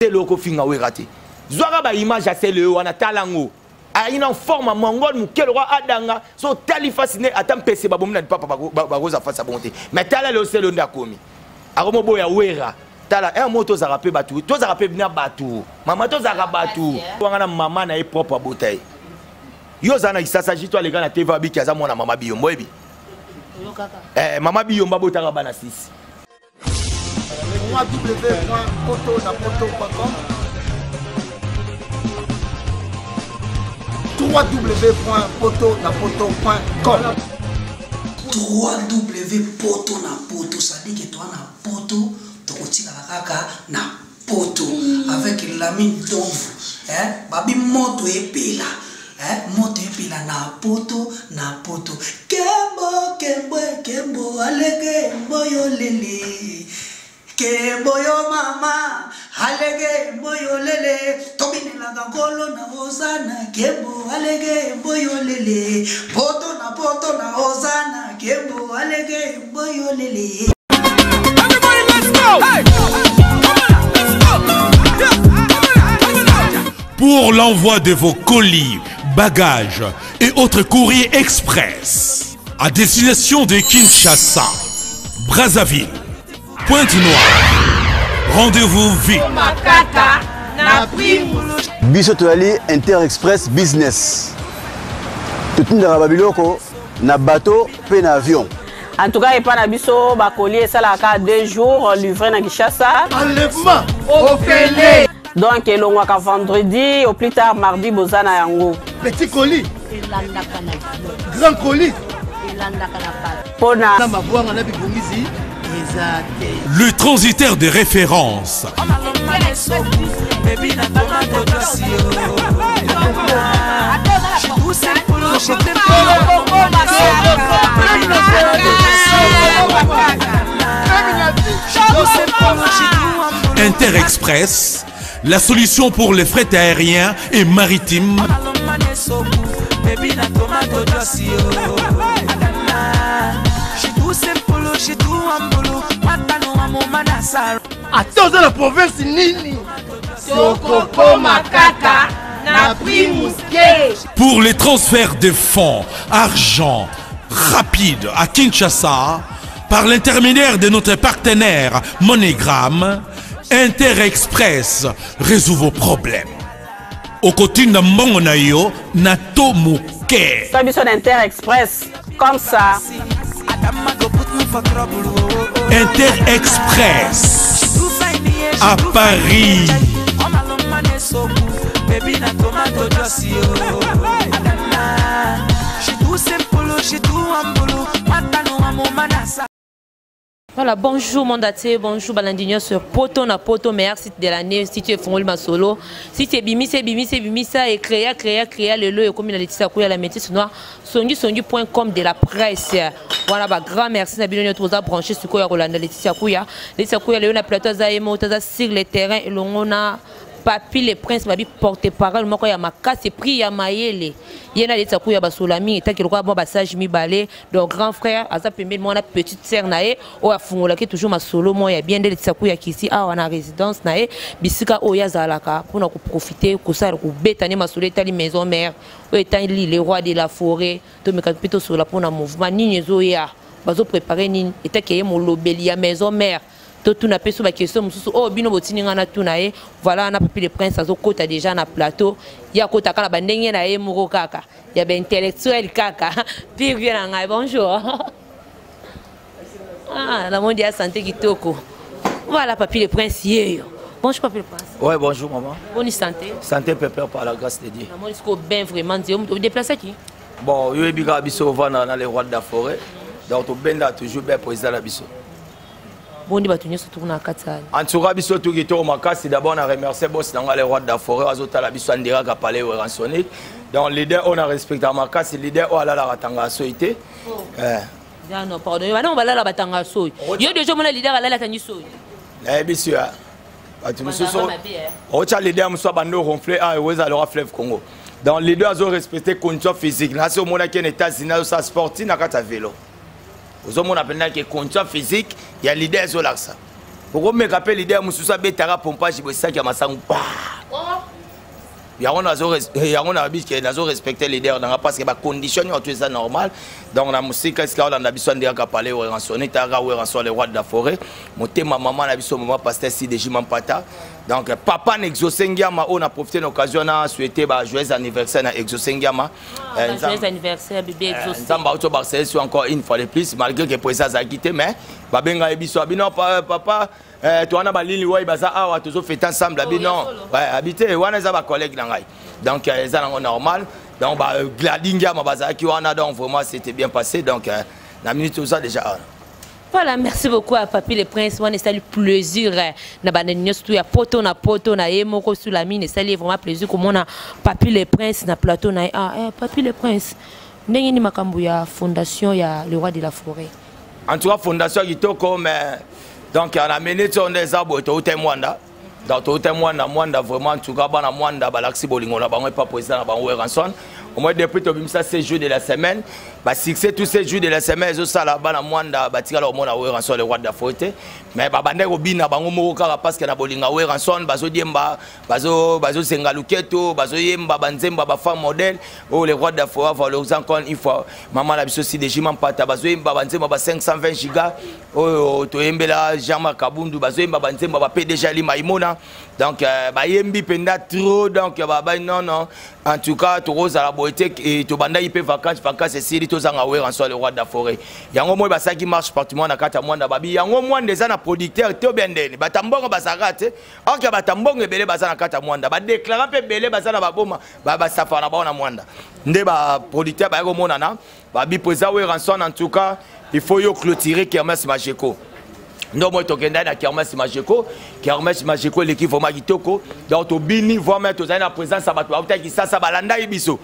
Sele okofinga Wera te. Zwaka ba image ya Sele wana tala yango. Ayaki na forme ya mongol moke lokwa adanga so otali face ne ata mpese babomi na lipapa bakoza face ya bongo te. Mais tala lelo Sele nde akomi. Akomoboya Wera. Tala un mot tozalaka mpe bato, tozalaka mpe na bato. Mama tozalaka bato. Wanga na mama na ye propre abota ye. Yo ozala na Kisasa jito aleka na TV abiki aza mwana mama Biyombo oyebi? Eh, mama Biyombo abotaka bana 6. www.potonapoto.com www.potonapoto.com www poto na poto sadike toa na poto tokotikala kaka na poto avec Lamine Domvu eh, babi moto epela eh, moto epela na poto na poto kembo kembo kembo alege mboyo lele kembo yo mama alege mboyo lele tobinelaka nkolo na hosana kembo alege mboyo lele poto na poto na hosana kembo alege mboyo lele. Everybody, let's go! Hey! Come on, let's go! Yeah! Come on, let's go! Pour l'envoi de vos colis, bagages et autres courriers express à destination de Kinshasa, Brazzaville, Pointe-Noire, rendez-vous vite. Biso toyali Inter Express Business. Totindaka ba biloko na bateau pe na avion. En tout cas, epa na biso ba colis esalaka 2 jours livré na Kinshasa. Enlèvement ofele. Donc elongwaka vendredi au plus tard mardi boza na yango. Petit colis. Elandaka na avion. Grand colis. Elandaka na bateau. Pona na mabwanga na bibongisi eza te. Le transitaire de référence. Inter Express, la solution pour les frais aériens et maritimes. Ata oza na province nini, tokokoma kaka na prix moke. Pour les transferts de fonds, argent rapide à Kinshasa, par l'intermédiaire de notre partenaire MoneyGram, Inter Express résout vos problèmes. Okotinda mbongo na yo na to moke. Toi biso na Inter Express comme ça. Inter Express à Paris. Voilà, bonjour monde entier, bonjour balandi nyonso poto na poto meilleur site de l'année si tu es fongoli masolo si tu es bimisa bimisa bimisa et créa créa créa lelo ekomi na Laetitia Kuya la métisse noire songi songi.com de la presse. Voilà ba grand merci na bino nyonso boza branché sikoyo ya kolanda Laetitia Kuya. Laetitia Kuya lelo na plateau aza ye moko aza sur le terrain elongo na Papi le Prince babi porte-parole moko ya makasi prix ya mayele ye na Laetitia Kuya basola mingi etaki lokola mwa basage mibale. Donc grand frère aza pembeni mwana petite sœur na ye oyo afungolaki toujours masolo moko ya bien nde Laetitia Kuya kisi awa na résidence na ye bisika oyo azalaka mpona koprofite kosala kobeta nde masolo etali maison mère oyo etali le roi de la forêt. Tomeka mpe tosolola mpona mouvement nini ezoya, bazoprépare nini etaki ye molobeli ya maison mère. Totuna mpe so baquestion mosusu oyo bino botindi ngai natuna ye. Voilà, na Papi le Prince azokota déjà na plateau, ye akotaka na bandenge na ye moko kaka ya baintellectuel kaka pire vie na ngai. Bonjour. Ah, la monde ya santé kitoko. Voilà Papi le Prince yeyo. Bonjour Papi le Prince. Ouais, bonjour maman. Bonne santé. Santé pépère par la grâce de Dieu. Maman jusqu'au bain vraiment Dieu. Vous déplacez qui? Bon, yo ebika biso vana na les rois de la forêt. Donc to benda toujours bien président la biso. Bondi bato nyonso tourna na kati ya. En tout cas biso tout kitoko makasi. D'abord on a remercié boss nanga les rois de la forêt azotala biso andira ka palais Werransonic. Donc leader on a respecté makasi leader o alala katanga soité. Oh. Eh. Ah non, pardon. Bana balala batanga soyi. Yo déjà mona leader alala tangi soyi. Na biso ya. Bato mosusu Bandaka mabe, eh. ocha leader mosusu abandi ronfler, ah, oyo ezala fleuve Congo. Donc leader azo respecter condition physique. Na so mona ke na États-Unis azo sa sportif na kati ya vélo. Ozomona mpenza ke condition physique ya leader ezolakisa. Okomeka mpe leader mosusu abetaka pompage boye saki ya masangu pa. Yango nazo yango na biso nazo respecter leader nanga parce que ba condition nyonso eza normal. Donc na mosika esika olanda biso andeyaka palais Werrason, etaka Werrason le roi de la forêt, motema mama na biso mama pasteur CDJ Mampata. Donc papa na Exaucé Ngiama oyo na profiter na occasion na souhaiter ba joyeux anniversaire na Exaucé Ngiama. Ah, joyeux anniversaire bébé Exaucé. Nzambe auto Barcelone encore une fois de plus malgré que président azalaki te, mais babenga ye biso abino papa towana balili wai baza awa tozofeta ensemble abino abi te wana eza bacollègue na ngai. Donc eza nango normal. Donc ba Gladi Ngiama bazalaki wana, donc vraiment c'était bien passé. Donc na minute oza déjà awa. Voilà, merci beaucoup à Papi le Prince. Wana esali plaisir na banda nyonso tu ya poto na poto na ye moko sur la mine, esali vraiment plaisir komona Papi le Prince na plateau na ye. Ah, Papi le Prince, ndenge ni makambo ya fondation ya le roi de la forêt? En tout cas fondation ya kitoko, mais donc na minute oyo nde eza boye, touta Mwanda. Donc touta Mwanda, Mwanda vraiment en tout cas bana Mwanda balakisi bolingo na bango epa président na bango Werrason. Au moins depuis tobimisa ces jours de la semaine, ba succès tous ces jours de la semaine ezosala bana Mwanda batikala komona Werrason le roi de la forêt te, mais babandaki kobina bango moko kaka parce que na bolinga Werrason bazodiemba, bazozenga luketo, bazoyemba banzemba ba femme modèle oyo le roi de la forêt valorise encore une fois mama na biso CDJ Mampata, bazoyemba banzemba ba 520 giga oyo toyembela Jean-Marc Kabundu, bazoyemba banzemba ba PDG Ali Maimona. Donc bayembi mpenza trop. Donc babai non non, en tout cas tokozala boye te, tobandaki mpe vacances, vacances esili, tozanga Werrason le roi de la forêt. Yango moi basalaki marche partout na kati ya Mwanda, babi yango Mwanda eza na producteur te obia ndeni bato ya mbongo bazalaka te, or ke bato ya mbongo ebele baza na kati ya Mwanda, badéclarant mpe ebele baza na baboma basafara na bango na Mwanda. Nde baproducteur bayaki komonana, babi président Werrason en tout cas il faut yo clôturer kermesse Mageco. Ndo moi tokendaki na kermesse Mageco, kermesse Mageco eleki vraiment kitoko. Donc tobini vraiment, tozali na présence ya bato bautaki Kisasa, balandaki biso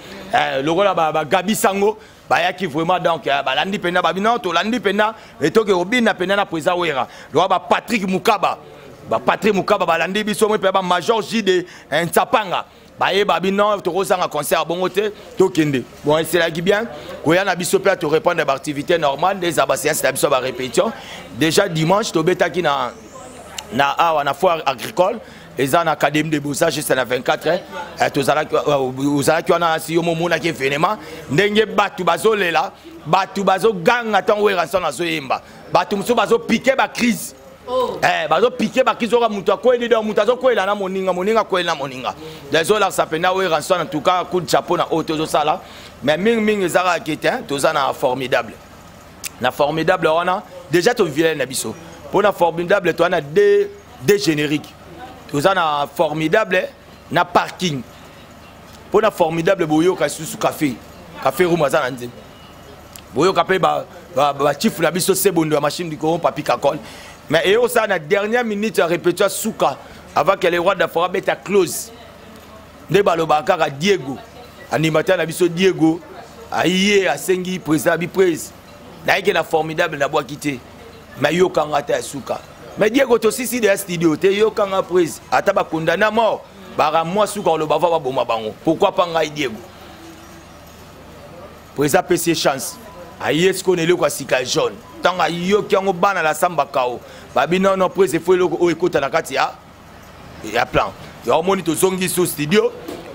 lokola bagabi sango bayaki vraiment. Donc balandi mpenza, babi non tolandi mpenza etoke kobina mpenza na président Wera, lokola ba Patrick Mukaba, ba Patrick Mukaba balandi biso moi mpe ba Major Jide Ntsapanga bayeba bino tokozanga concert bongo te tokende. Bon, eselaki bien koya na biso mpe torépondre baactivité normale nde eza baséance na biso ya barépétition. Déjà dimanche tobetaki na awa na foire agricole eza na académie de beaux-arts juste na 24. Tozalaki, ozalaki wana si yo momonaki événement ndenge bato bazolela, bato bazoganga ntango Werrason azoyemba, bato mosusu bazopike bacrise. Bazopike bacrise oka moto akweli, donc moto azokwela na moninga, moninga akweli na moninga, ezolakisa mpenza Werrason. En tout cas coup de chapeau na oyo tozosala, mais mingimingi eza kaka ke te toza na formidable, na formidable wana déjà tovilele na biso mpo na formidable toza na deux générique, toza na formidable na parking. Mpo na formidable boyoka susu café, café room aza na nzembo, boyoka mpe bachief na biso Sebondo ya machine du Coron, Papi Kakol. Mais eyo osala na dernière minute ya répétition suka avant que le roi de la forêt abeta close, nde balobaka kaka Diego animateur na biso Diego aye asengi président abi prese nayeke na formidable nabwaki te, mais yokanga te ya suka. Mais Diego tosisi de ya studio te, yokanga prise ata bakondana mort baka mwa suka koloba va baboma bango, pourquoi pas ngai Diego? Président apesi ye chance, aye sikoyo na eloko ya sika jaune. Ntango ayoki yango bana la samba kao babi non non prise efo eloko oyo ekota na kati ya plan. Omoni tozongi so studio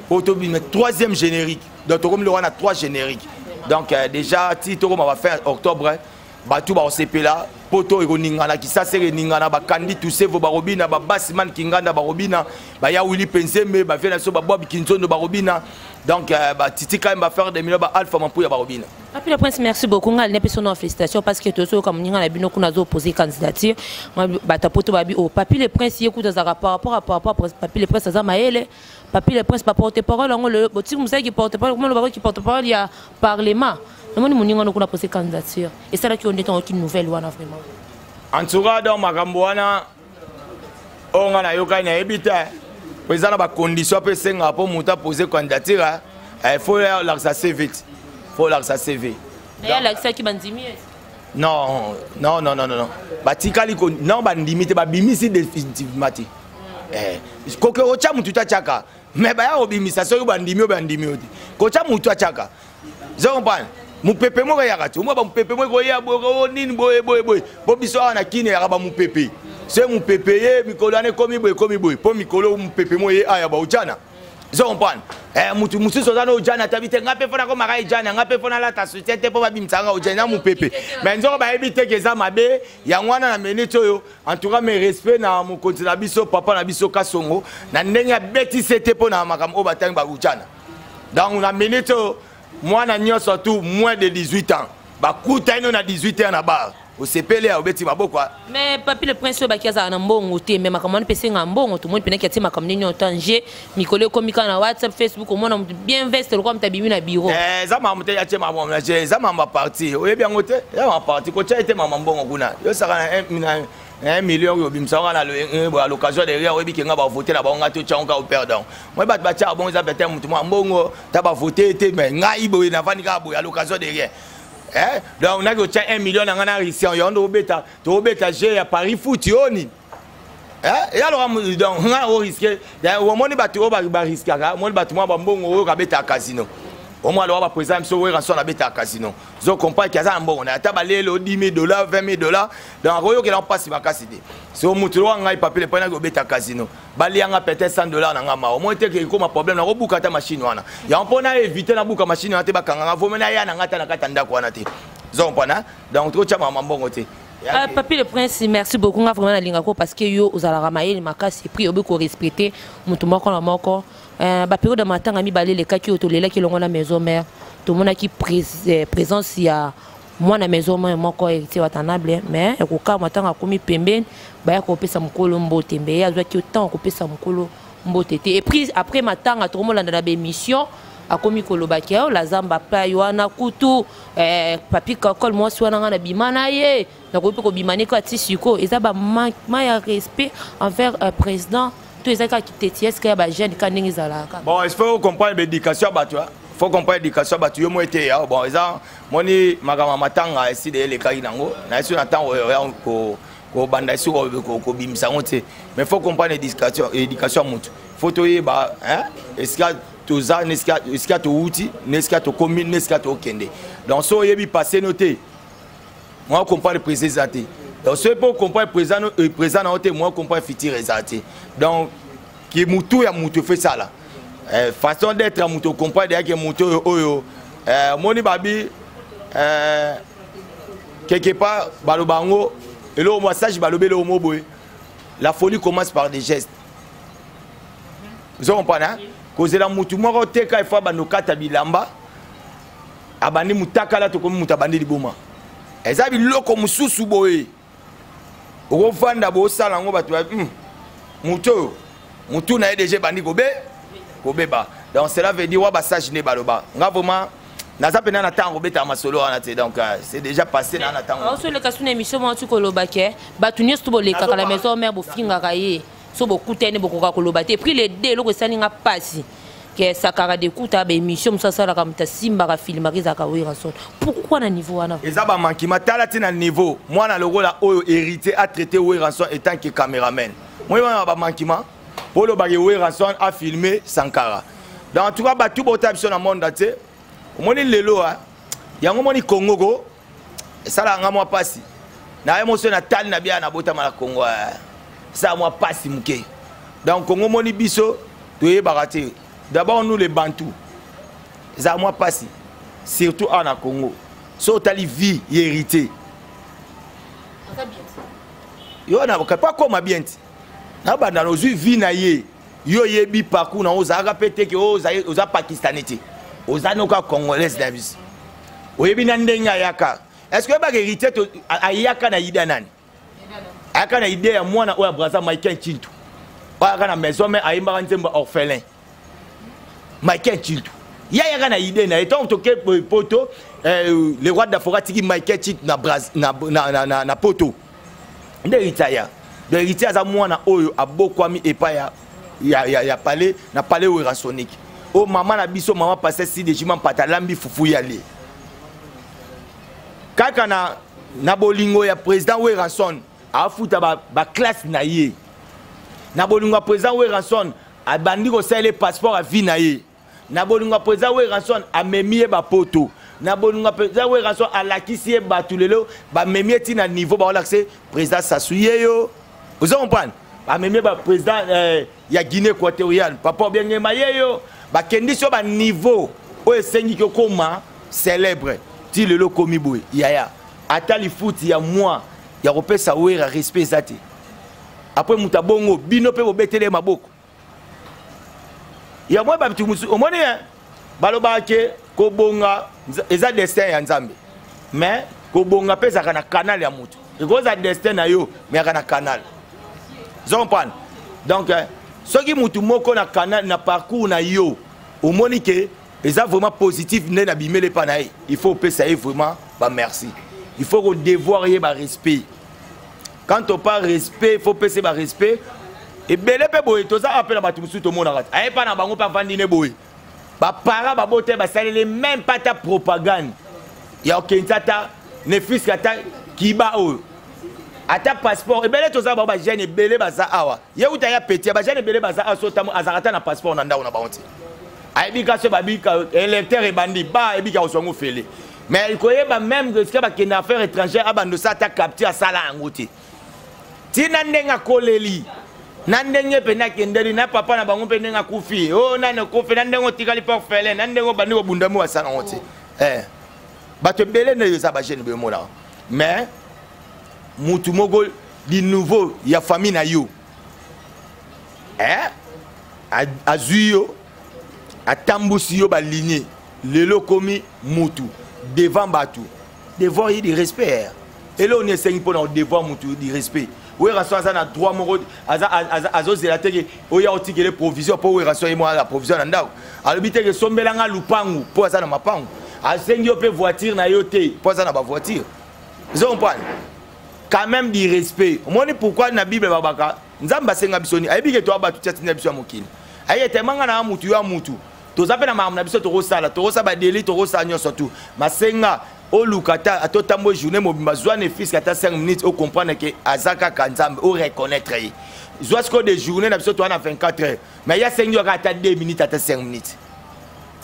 po tobima troisième générique, donc tokomi lokola na trois générique. Donc déjà ti tokoma ba fin octobre bato bakosepela poto ekoningana, Kisasa eningana, bakandi tusevo bakobina, babasiman kinganda bakobina, baya wili penzembe bavie na biso, babob kinzondo bakobina. Donc batiti kayemba bafaire des millions, ba Alpha Mampuya bakobina. Papi le Prince, merci beaucoup. Ngal nepe sono félicitation parce que tozo comme ninga na bino kuna zo poser candidature. Bata poto babi oh Papi le Prince yekuta zaka par rapport à par rapport Papi le Prince aza maele. Papi le Prince pa porte parole ngo le boti musa qui porte parole comment le bako qui porte parole ya parlement. Namoni moninga no kuna poser candidature. Et ça là qui on est en aucune nouvelle wana vraiment. En tout cas dans makambo wana onga na yoka na ebite. Président na ba condition pe senga po muta poser candidature, il faut lakisa CV. Faut lakisa CV. Mais elle lakisa ki bandimi? Non, non non non non. Batikali ko non bandimi te babimisi définitivement te. Koke ocha mutu ta chaka. Mais baya obimisa soki bandimi o bandimi oti. Kocha mutu achaka. Je comprends. Mupepe moko yaka ti. Omwa ba mupepe moko ya boye o nini boye boye boye. Bo biso awa na kini yaka ba mupepe. Se mopepe ye mikolo wana ekomi boye, ekomi boye, mpo mikolo mopepe mo ye aya baujana. Ozo comprendre? Eh, mutu mosusu oza na ojana tabi te, nga mpe fo nakomaka ejana, nga mpe fo nalata soutien te mpo babimisa nga ojana na mopepe. Mais nzoko bayebi te ke eza mabe. Yango wana na minute oyo, en tout cas mes respect na mokonzi na biso, papa na biso Kasongo, na ndenge abetisi te mpo na makambo oyo batangi baujana. Donc na minute oyo, mwana nyonso tout moins de 18 ans bakutani no na 18 heures na bar, osepeli ya obeti maboko. Mais Papi le Prince, oyo baki azala na mbongo te, mais makambo wana mpe esenga mbongo. Tomoni mpenaki atie makambo nini otange mikolo ekomi kaka na WhatsApp, Facebook, omona moto bien veste lokola moto abimi na bureau. Eh, eza makambo te atie makambo na je, eza makambo ya parti, oyebi yango te. Eza makambo parti kotya ete mama mbongo kuna yosaka na 1 million oyo obimisa ngo na à l'occasion de rien. Oyebi ke nga bavote na bango, nga te otya ngo kaka operdre. Moi bato batyaka bongo eza peut-être moto mwa mbongo ta bavote te, mais ngai boye navandi kaka boye à l'occasion de rien. Eh? Donc naki otya 1 million na ngai na risque yango nde obeta, tobeta jeu ya Paris foot yo nini. Eh? Eya loka, donc ngai orisque. Omoni bato oyo bariskaka, omoni bato mwa bambongo oyo kabetaka casino, omwa loka baprésident biso Werrason abetaka casino. Zo comprendre ke aza na mbongo na ata balelo 10 000 $, 20 000 $, donc akoyokela mpasi makasi te. So motu loka ngai Papi le mpo obeta casino, balianga peut-être 100 $ na nga, mawa omoni te ke ekoma problème. Nakobuka ata machine wana yango mpo na éviter nabuka machine wana te, bakanganga vomi naya na nga ata na kati ya ndako wana te. Zo comprendre? Donc tokotya mama mbongo te. Papi le Prince, merci beaucoup. Nga vraiment nalingako parce que yo ozalaka mayele makasi et puis obi korespecte motu moko na moko. Bapériode ya matanga mibale elekaki oyo tolelaki elongo na Maison Mère, tomonaki présence ya mwana Maison Mère moko, Héritier Watanabe, mais ekokamwa, ntango akomi pembeni, baya kopesa mokolo mbote, mbe ye azwaki ntango kopesa mokolo mbote te. Et puis après matanga, tokomolanda na baémission, akomi kolobaki ayo lazamba pai wana kutu Papi Kakol, mwasi wana nga na bima na ye, nakoki mpe kobima ne kaka ti sikoyo. Eza bamanquement ya respect envers président to eza kaka kiteti eske ya bajeune ka ndenge ezalaka? Bon, il faut comprendre l'éducation ya bato, faut comprendre éducation ya bato yo mo ete ya bon. Eza moni makambo ya matanga esili, elekaki nango na ye so na ntango ya kobanda esi kobimisa yango te. Mais faut comprendre éducation, éducation ya motu. Faut toyeba esika toza, esika towuti, na esika tokomi, na esika tokende. Donc so oyebi passé no te, moi comprendre présent eza te. Donc soki mpo comprendre présent, présent na yo te, moi comprendre futur eza te. Donc ki mutu ya mutu efe esala façon d'être ya mutu, ocomprendre yake mutu oyo oyo omoni babi quelque part baloba yango eloko mwa sage, balobi eloko mo boye: la folie commence par des gestes. Ozo comprendre, hein? Kozela mutu moko teka ifo abanda okata bilamba, abandi mutakala, tokomi mutu abandi liboma. Eza biloko mosusu boye okovanda bosala yango, bato mutu oyo mutu na ye deja ebandi kobe kobeba. Donc cela veut dire wa basage nde baloba. Nga vraiment naza mpena na ntango kobetaka masolo wana te. Donc c'est déjà passé na ntango. Aosoleka su na émission moko ti koloba ke bato nyonso to bolekaka na Maison Mère, bofingaka ye, so bokutani bokoka koloba te. Puis le de eloko esali nga mpasi ke Sakara dekuta baémission mosusu asalaka, moto asimbaka filmaka ezalaka Werrason. Pourquoi na niveau wana? Eza bamanquement. Tala ti na niveau mwana lokola oyo Héritier atraité Werrason étant que caméraman. Moi wana bamanquement mpo olobaki Werrason afilme Sankara. Donc en tout cas bato bota biso na monde te. Omoni lelo yango omoni Kongo ko esalaka nga mwa mpasi na ye moso natali na bia nabotama na Kongo, esala mwa mpasi moke. Donc Kongo omoni biso toyebaka te. D'abord nous les Bantu, ezala mwa mpasi, surtout awa na Congo. So otali vie ya Héritier yo na po akoma bien ti nabanda na ozwi vie na ye, yo oyebi parcours na ozalaka mpe te ke oza Pakistanais te, oza noka Congolaise na biso. Oyebi na ndenge ayaka. Est ce que oyebaka Héritier ayaka na ida nani? Ayaka na idée ya mwana oyo ya Braza, Michael Chintu, oyo ayaka na Maison Mère, ayembaka nzembo Orphelin. Michael Chintu ye ayaka na idée na ye. Ntango toke poto, le roi d'Afrique atiki Michael Chintu na, na, na, na, na, na poto nde Héritier aya. Donc Héritier aza mwana oyo abokwami epai ya palais, na palais oyo Werrasonique, oyo mama na biso, mama pasteur Side Jima Mpata, alambi fufu ya le kaka na bolingo ya président Werrason, afuta baclasse ba na ye. Na bolingo ya président Werrason, abandi kosalela passeport ya vie na ye. Na bolingo ya président Werrason, amemi ye bapoto. Na bolingo ya président Werrason, alakisi ye bato. Lelo bamemi ye ntina niveau baolakisa président Sasu ye yo. Ozo comprendre? Bamemi ba président eh, ya Guinée équatoriale, papa Obiangema yeyo, bakendisi yo ba niveau oyo esengi kokoma célèbre ti lelo okomi boye yaya. Ata lifuti ya mwa ya kopesa Wera respect eza te. Après moto abongo bino mpe bobetele ye maboko. Ya mwa bato mosusu omoni eh, balobaka ke kobonga eza destin ya Nzambe, mais kobonga mpe ezalaka na canal ya moto. Ekozala destin na yo mais yaka na canal. Ozo comprendre? Donc eh, soki motu moko na canal na parcours na yo omoni ke eza vraiment positif nde na bimele epa na ye, il faut opesa ye vraiment ba merci, il faut ko devoir ye ba respect. Quand on parle respect, il faut pesa ba respect ebele mpe boye. Toza ape na bato mosusu tomonaka te, aye mpa na bango mpe avandi ne boye, bapara babota basaleli même pas ta propagande ya okendisa ata ne fiske ata kiba oyo ata passeport. Ebele toza bango bajeune ebele baza awa, ye uta ya peti ya bajeune ebele baza awa, so tamo azalaka ata na passeport na ndako na bango te, ayebi ka so babika électeur ebandi ba ayebi ka kozwa ngo fele, mais koyeba même esika bakende affaire étrangère abandosa ata capture asala yango te. Ntina ndenge akoleli na ndenge mpenza akendeli na papa na bango mpe ndenge akufi o oh, nani okufi na ndenge otikali mpe orphelin na ndenge obandi kobunda mo asala yango te eh. Bato ebele nde eza bajeune boye omonaka, mais mutu moko du nouveau ya famille na yo eh? Azwi yo, atambusi yo baligne, lelo okomi mutu devant bato, devoir ye du respect. Eloko nini esengi mpona kodevoir mutu du respect? Werason aza na droit moko, azozela te ke oya otikele provision mpo Werason ye moko aza provision na ndako. Alobi te ke sombelanga lupangu mpo aza na mapangu. Asengi yo mpe voiture na yo te mpo aza na bavoiture. Ozo comprendre? Quand même du respect. Omoni pourquoi na Bible babaka Nzambe asenga biso nini? Ayebi ke toya bato ti atinda biso ya mokili. Aye tellement nga na mutu yo ya mutu, toza mpe na makambo na biso tokosala, tokosala badeli, tokosala nyonso tu masenga. Oluka ata ata otambo journée mobimba, zwa ne fiske ata 5 minutes, ocomprendre ke aza kaka Nzambe, oreconnaître ye. Zwa sikoyo de journée na biso toza na 24 heures, mais ye asengi yo kaka ata 2 minutes, ata 5 minutes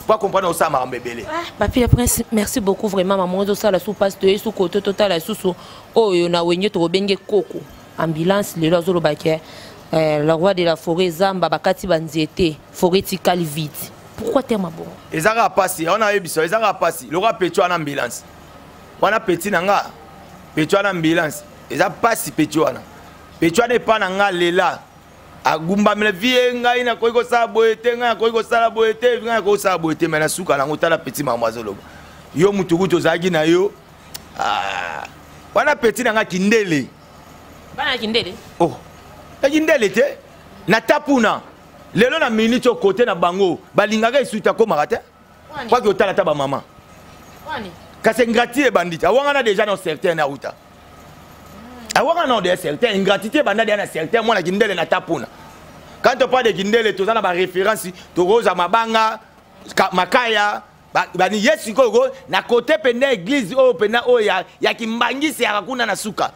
po comprendre osala makambo ebele. Ah, Papi le Prince, merci beaucoup vraiment. Maman ozosala su passe toye su koto totala susu oyo na wenge tokobenge koko ambulance. Lelo azoloba ke eh, le roi de la forêt zamba bakati banzete, forêt etikali vide. Pourquoi terme bongo? Eza kaka pasi wana ayebisa, eza kaka pasi lokola peti wana ambulance wana, peti na nga peti wana ambulance, eza pasi peti wana, peti wana epa na nga lela agumbamela vie. Ngai nakoki kosala boye te, ngai nakoki kosala boye te, ngai nakoki kosala boye te, me na suka nango tala peti makambo azoloba. Yo mutu kutu ozalaki na yo ah, wana peti na nga kindele. Bana kindele. Oh, ya kindele te na tapuna lelo na minute oyo kote na bango balingaka esuti akomaka te kwaki otala ata bamama kasi ingratitude ebandi te. Awangana déjà na certain auta, awangana na deja certain ingratitude ebanda deja na certain mwana kindele na tapuna. Quand on parle de kindele, toza na baréférence, tokozwa mabanga makaya bani ye sikoyo na kote mpenza eglise oyo mpenza oyo ya, ya kimbangisi yaka kuna na suka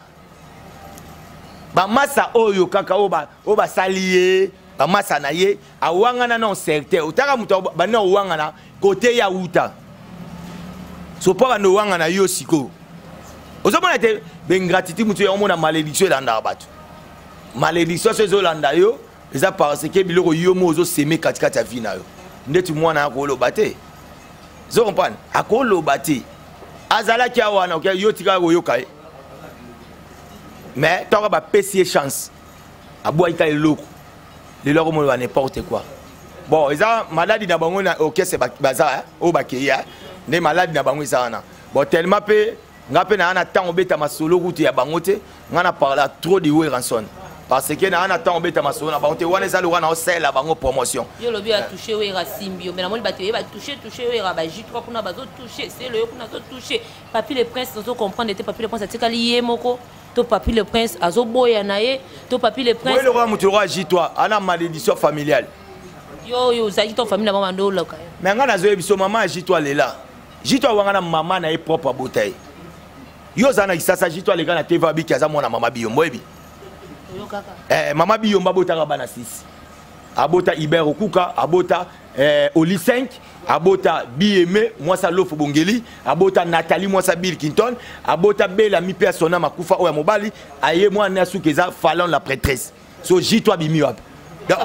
bamasa oyo kaka oyo basali ye bamasa na ye awangana na certain otaka moto bandi owangana kote ya wuta so mpo bandi owangana yo sikoyo ozomona te baingratitude moto ya omona malédiction elandaka bato. Malédiction so ezolanda yo eza parce que biloko yo mo ozoseme katikati ya vie na yo. Ndeti mwana akoloba te, ozo comprendre, akoloba te, azalaki awa wana yo tikaka koyoka ye, mais ntango bapesi ye chance abwaki ka eloko, lelo akomoloba n'importe quoi. Bon, eza maladi na bango na orchestre baza oyo bakei nde maladi na bango eza wana. Bon, tellement mpe nga mpe naa na ntango obeta masolo kutu ya bango te. Nga na parla trop de Werrason parce que naa na ntango obeta masolo na bango te. Wana eza lokola na osalela bango promotion. Yo lobi atouche Wera simbi yo, mais namoni bato ye batouche touche Wera ba J3 kuna bazotouche selo yo kuna azotouche Papi le Prince. Nazo comprendre te, Papi le Prince atikali ye moko to Papi le Prince azoboya na ye to Papi le Prince? Lokola moto lokola J3 ana malédiction familiale. Yo oyo ozalaki to famille na bango bando oloka. Mais nga nazoyebi so mama ya J3 lela, J3 wanga na mama na ye propre abota ye. Yo oza na Kisasa, J3 aleka na TV abiki aza mwana mama Biyombo, oyebi? Eh, mama Biyombo abotaka bana 6. Abota Iber Okuka, abota Oli 5, abota Bieme, mwasa Lofo Bongeli, abota Nathalie mwasa Bill Clinton, abota Bella mi pe sona makufa oya mobali, aye mwana suka eza Fallon la prêtresse. So J3 bimi wapi?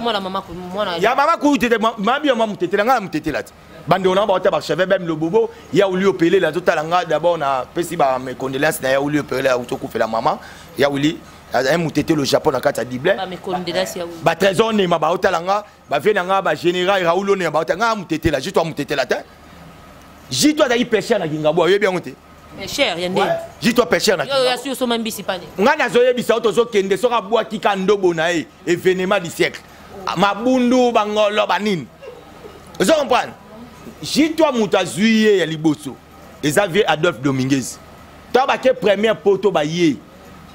Mwana mama mwana ya mama kutete mabi ya mama mutetela nga na mutetela te. Bande na ba ota ba cheve bem lobobo ya uli opele la totala nga d'abord na pesi ba mes condoléances na ya uli opele ya utokufela mama ya uli un mutete le Japon na kati ya Diblin. Ba mes condoléances ya uli. Ba trésor nema ba otala nga ba vie na nga ba général Raoul ne ba otala nga mutetela juste toi mutetela te. Jito azali pêcheur na Kingabwa oyebi yango te. Pêcheur ya ndenge. Jito pêcheur na Yo ya sur soma mbisi pane. Nga nazoyebisa yo tozokende soki abwaki ka ndobo na ye événement du siècle. Mabundu bangolo banini. Ozo comprendre? Jito moto azwi ye ya liboso. Eza vie Adolphe Dominguez. Tango bake première poto ba ye.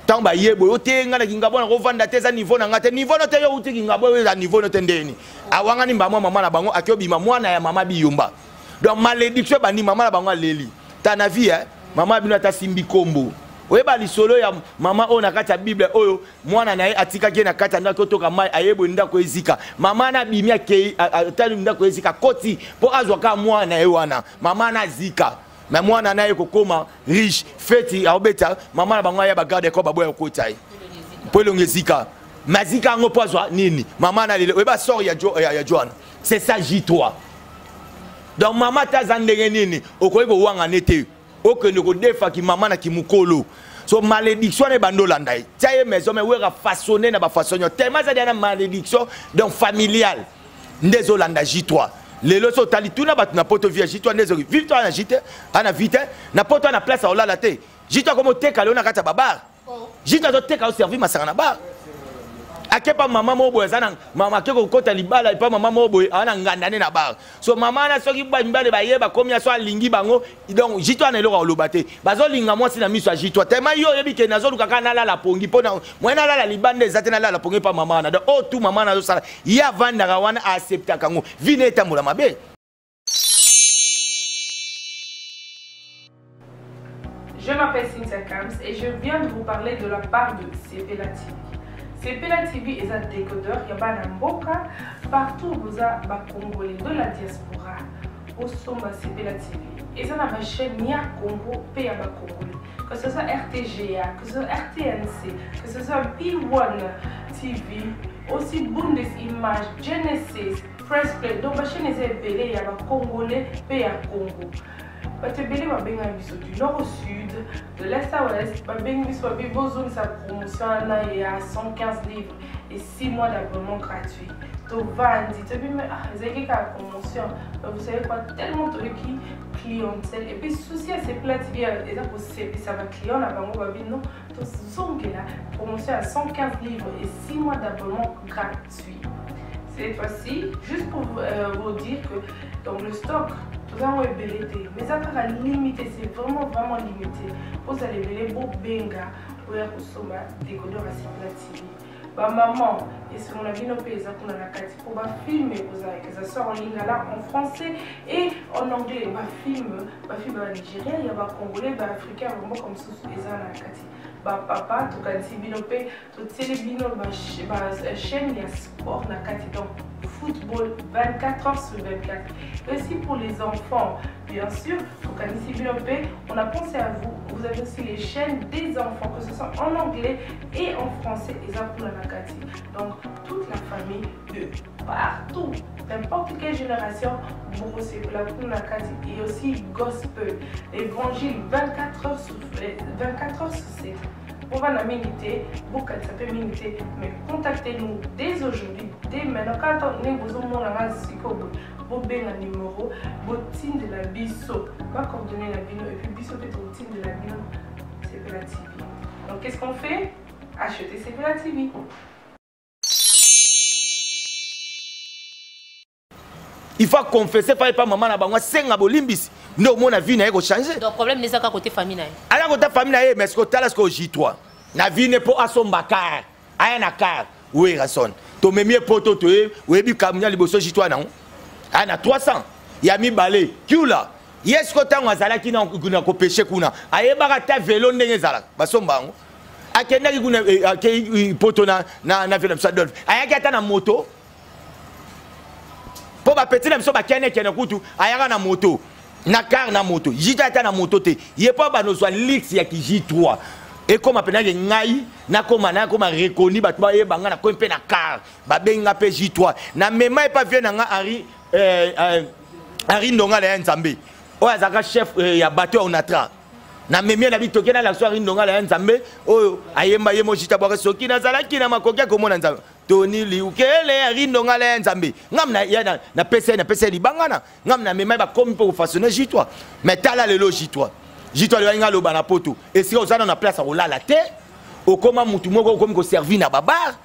Tango ba ye boyo te nga na Kingabwa na kovanda te eza niveau na nga te. Niveau no te yo uti Kingabwa eza niveau no te ndeni. Awangani mba mama na bango akobima mwana ya mama Biyomba. Donc malédiction bani mama na bango aleli. Ta na vie hein, mama bino ata simbi kombo. Oyeba lisolo ya mama oyo na kati ya Bible oyo mwana na ye atikaki ye na kati ya ndako otoka mai ayebwe ndako ezika. Mama na bimi akei, atali ndako ezika koti po azwa ka mwana na ye wana. Mama na zika. Mais mwana na ye kokoma riche, feti aobeta mama na bango ya ba garde ko baboya kokota ye. Po elongi ezika. Mazika yango po azwa nini? Mama na lelo oyeba sort ya Jo, ya, ya Joan. C'est ça J3. Donc mama taza ndenge nini okoki kowanga nete okende kodefa ki mama na kimukolo. So malédiction ne bandolanda ye. Tia ye maison mais wera façonné na ba façon yo. Tellement ça na malédiction donc familiale. Ndezo landa J3. Lelo so tali tuna batu na poto via J3 ndezo vive toi na J T, ana vite na poto na place olala te. J3 comme teka leo na kata babar. J3 zo teka o servi masanga na bar. Akepa mama mo boye za na mama ke ko kota libala pa mama mo boye ana nganda ne na bar. So mama na soki ba mbale ba yeba komia so alingi bango donc J3 na eloko oloba te. Bazo linga mwasi na miso ya J3. Tellement yo yebi ke nazo luka kana la la pongi pona moi na la la libanda ezate na la la pongi pa mama na. Donc oh tout mama na zo sala. Ya vanda wana accepta kango. Vine etambola mabe. Je m'appelle Cynthia Kams et je viens de vous parler de la part de Sepela TV. Sepela TV est un décodeur, il y a pas mboka partout vous avez des Congolais de la diaspora. Au sommet Sepela TV. Et ça na chaîne ya Congo, pe ya ba Congolais. Que ce soit RTGA, que ce soit RTNC, que ce soit B1 TV, aussi Bundes Image, Genesis, Press Play. Donc la chaîne est ebele ya ba Congolais pe ya Congo. Bato ebele babenga biso du nord au sud, de l'est à ouest, babengi biso babi bozongisa promotion wana ya 115 livres et 6 mois d'abonnement gratuit. Tovandi, toyebi me, ah, ezalaki kaka promotion. Mais vous savez quoi, tellement toyoki clientèle. Et puis souci ya Sepela TV eza kosepisa ba client na bango babi non, tozongela promotion ya 115 livres et 6 mois d'abonnement gratuit. Cette fois-ci, juste pour vous dire que donc le stock, nous avons ebele te, mais ça va limité, c'est vraiment, vraiment limité. Vous allez ebele bo benga oya kosomba décodeur ya Sepela TV. Ba maman, et selon la vie, nos pays, on a la kati pour ba filmer, vous avez que ça soit en lingala, en français et en anglais. Ba film, ba film ba nigérien, il y a ba congolais, ba africain, vraiment comme ça, les a la kati. Ba papa, tout cas, si bino pe, tout télé bino, ba ba chaîne, il y a sport na kati, donc football 24 heures sur 24. Et aussi pour les enfants, bien sûr, donc ici bino pe, on a pensé à vous. Vous avez aussi les chaînes des enfants, que ce soit en anglais et en français, et ça pour la Nakati. Donc toute la famille de partout, n'importe quelle génération, vous recevez la pour la Nakati. Et aussi gospel, évangile 24 heures sur 24 heures sur 7. On va la militer, beaucoup ça peut militer, mais contactez-nous dès aujourd'hui, dès maintenant. Quand on est besoin de mon vous avez un numéro, vous avez de la biso, va coordonner la bino et puis biso peut être de la bino, Sepela TV. Donc qu'est-ce qu'on fait? Acheter Sepela TV. Il faut confesser, il faut pas maman na bango senga bolimbisi. Ndo mona vie na ye ko changer. Donc problème n'est pas côté famille na ye. Ala côté famille na ye, mais ce que tala ce que J3. Na vie ne po asomba car, aya na car. Oui rason. To memie poto to ye, oyebi kamunya liboso J3 na. Aya na 300. Ya mibale, kiula. Yes ko tango azalaki na kuna ko pêcher kuna. Ayebaka ta vélo ndenge ezalaka. Basomba yango. Akendaki kuna, akei poto na, na, na vélo Adolphe. Ayaki ata na moto. bapeti na biso bakenekene kutu ayaka na moto na car na moto J3 ata na moto te, ye mpo banozwa lix ya ki J3 ekóma mpenza ke ngai nakóma nakóma reconnu, bato bayeba ngai, nakomi mpe na car, babengi nga mpe J3. Namema epa vie na nga Henri Henri Ndongala ya Nzambe, oyo azalaka chef ya bato ya Onatra. Namemi ye na bitoke na lakso Henri Ndongala ya Nzambe oyo ayemba ye mojita bwaka soki nazalaki na makoki ya komona Nzambe Toni Liukele. Henri Ndongala ya Nzambe, ngam napesa ye, napesa ye libanga na ngam, namema ye, bakomi mpo kofaçonner J3. Mais tala lelo J3, J3 lelo alingi aloba na poto esika oza na place ya kolala te, okóma mutu moko okomi koservir na babar.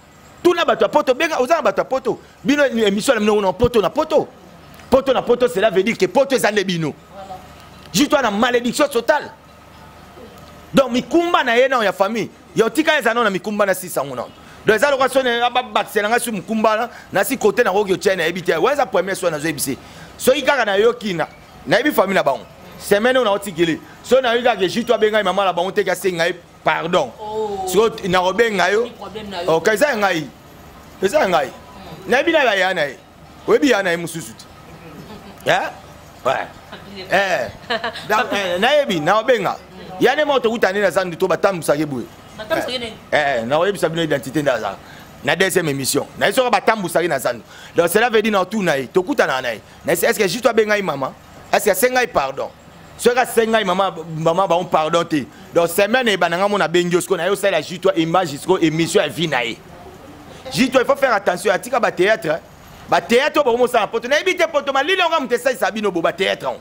Tuna bato ya poto, benga, oza na bato ya poto. Bino émission na bino na poto na poto, poto na poto, cela veut dire que poto eza nde bino. J3 na malédiction totale. Donc mikumba na ye nao ya famille ya otika eza nao na mikumba na sisa yango nao. Donc eza lokola soni babakisela ngai su mokumba na nasi kote nakoki otia, nayebi te. Wana eza premier soin nazoyebise. Soki kaka nayoki na nayebi famille na bango, semaine oyo naotikeli, soki nayoki kaka J3 abengai mama na bango teki asenga ye pardon, sikoyo nakobenga yo. Ok, eza ya ngai, eza ya ngai, nayebi na baya na ye, oyebi ya na ye mosusu te. Nayebi nakobenga ya nde moko tokuta nde na zandu to batambusaki boye. Nakoyebisa bino identité nde azala na deuxième émission naye. Soki batambusaki na zandu, donc cela veut dire na otuna ye, tokutanaka na ye. Est ce que juste abengai mama, est ce que asengai pardon? Soki asengai mama, mama bango pardon te, donc semaine ebanda nga mo nabengi yo sikoyo naye osala J3 image, sikoyo émission ya vie na ye. J3, il faut faire attention, atika bathéâtre, bathéâtre oyo bakomosala poto. Nayebi te poto malili yango moto esalisa bino bo bathéâtre yango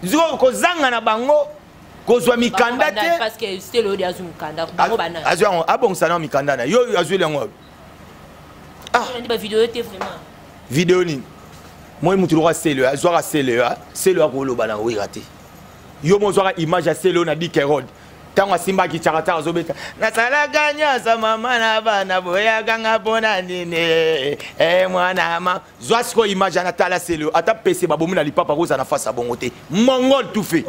sikoyo kozanga na bango kozwa mikanda te. Azwi yango, abongisa na mikanda na yo, azweli yango. Video nini? Moi mutu lokola Sele azwaka, Sele, Sele akoloba na Wera te. Yo mo ozwaka image ya Sele oyo na Dikerod, ntango asimbaki tiakatiaka azobeta nasalaka nyonso mama na bana boyakanga mpona nini e mwana ma. Zwa sikoyo image ana, tala Sele, ata pese babomi na lipapa kozala na face ya bongo te, mongol tout fait.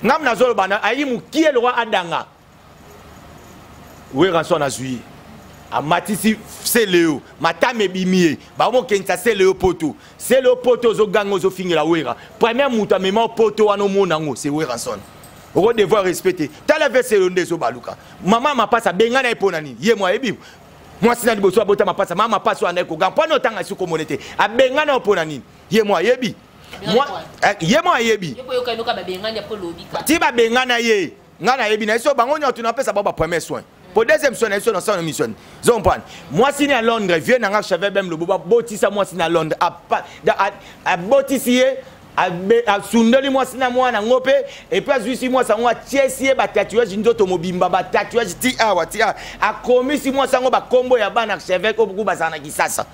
Ngam nazoloba ayi mokie lokwa adanga. Wera so nazwi ye, amatisi Seleo, matama ebimi ye, bakomokendisa Seleo poto. Seleo poto ozoganga, ozofingela Wera. Premier moto amema poto wana, omona yango, c'est Werrason. Okodevoir respecter. Tala ve Seleo nde ezobaluka. Mama mapasa abengana ye mpo na nini? Ye mo ayebi mwasi na liboso abota mapasa, mama mapasa wana ekoganga mpo ana otanga esi komone te. Abengana yo mpo na nini? Ye mo ayebi, ye mo ayebi ti babengana ye. Ngai nayebi na ye so bango nyonso napesa bango bapremier soin po deuxième soin na ye so nasala mission. Zo comprendre, mwasi ni ya Londres, vieux nanga Chavet Bem Lobo, babotisa mwasi na Londres, abotisi ye, asundoli mwasi na mwana yango mpe et puis azwisi mwasi yango, atiesi ye batatouage nzoto mobimba, batatouage ti awa ti awa, akomisi mwasi yango bakombo ya bana archevêque oyo buku bazala na Kisasa.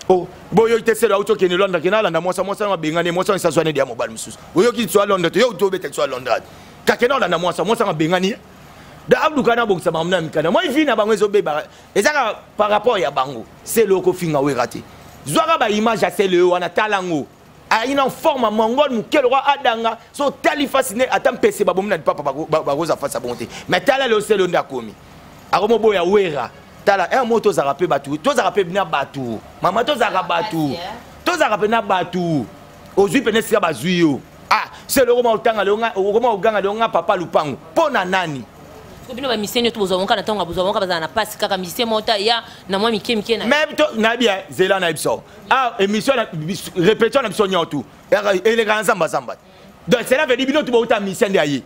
Oh, boyoki te? Selo auti okende Londres, kende alanda mwasi, mwasi yango abengani, mwasi yango esazwani ya mobali mosusu. Oyoki so Londres te? Yo tobeta so Londres, kakende olanda mwasi, mwasi yango abengani ye. Da aluka na bongisa bango na mikanda. Moi vi na bango ezobeba, ezaka par rapport ya bango. Selo okofinga Wera te. Zwaka baimage ya Sele oyo wana, tala yango, ayi na forme mongol moke lokwa adanga. So otali face ne, ata mpese babomi na lipapa bakoza face ya bongo te. Mais tala lelo Sele nde akomi akomoboya Wera. Tala un mot, tozalaka mpe bato, tozalaka mpe na bato, mama, tozalaka bato, tozalaka mpe na bato. Ozwi pene esika bazwi yo. Ah, Sele okoma otanga leo, okoma oganga leo nga papa lupango mpo na nani? Bino bamisien nyonso bozwa monka na ntango bozwa monka, bazala na pasi kaka musicien moko ta ya na mwa mike mike na Mais to nayebi zela na biso, ah, émission na répétition na biso nyonso eleka na zamba zamba. Donc cela veut dire bino tu bouta musicien nde aye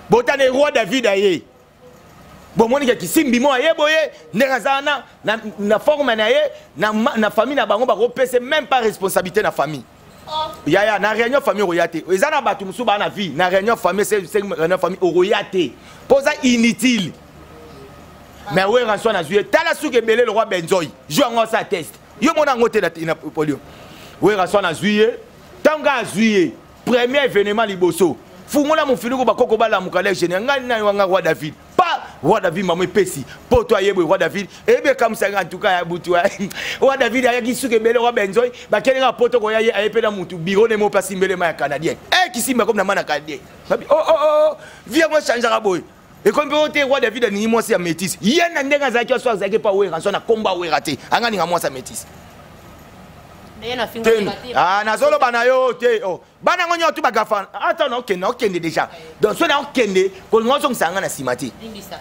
bota ne roi David aye bomoni ke kisimbi mo aye boye ndenge aza wana na forme na ye na famille na bango bakopesa même pas responsabilité na famille. Oh. Yaya, na réunion famille okoya te. Eza na bato mosusu baa na vie, na réunion famille, réunion famille okoya te mpo oza inutile. Mais Wera so nazwi ye, tala suki ebele lokwa benzoi jo yango asala test, yo mona yango te na polio. Wera so nazwi ye, ntango azwi ye, premier événement liboso, fungola mofinuku, bakoko balamuka, le général ngai nani wanga roi David pa roi David mamo epesi mpo to ayebwe roi David eyebi ekamusaka. En tout cas ya butu, roi David ayaki suki ebele roi benzoi, bakende kaka poto koya ye aye mpe na mutu biro ne mo mpe asimbelema ya canadien e kisimba komi na ma na canadien. Babi oh oh oh, vie yango echangeaka boye. Ekomi mpe oyo te, roi David alingi mwasi ya métis. Ye na ndenge azalaki aso, azalaki epa Werrason na kombo awera te, anga alinga mwasi ya métis. Ah, nazoloba na yo te. Oh. Bana yango nyonso tu bagafa. Ata naokende, naokende déjà. Donc soki naokende, kolinga ozongisa yanga na nsima te.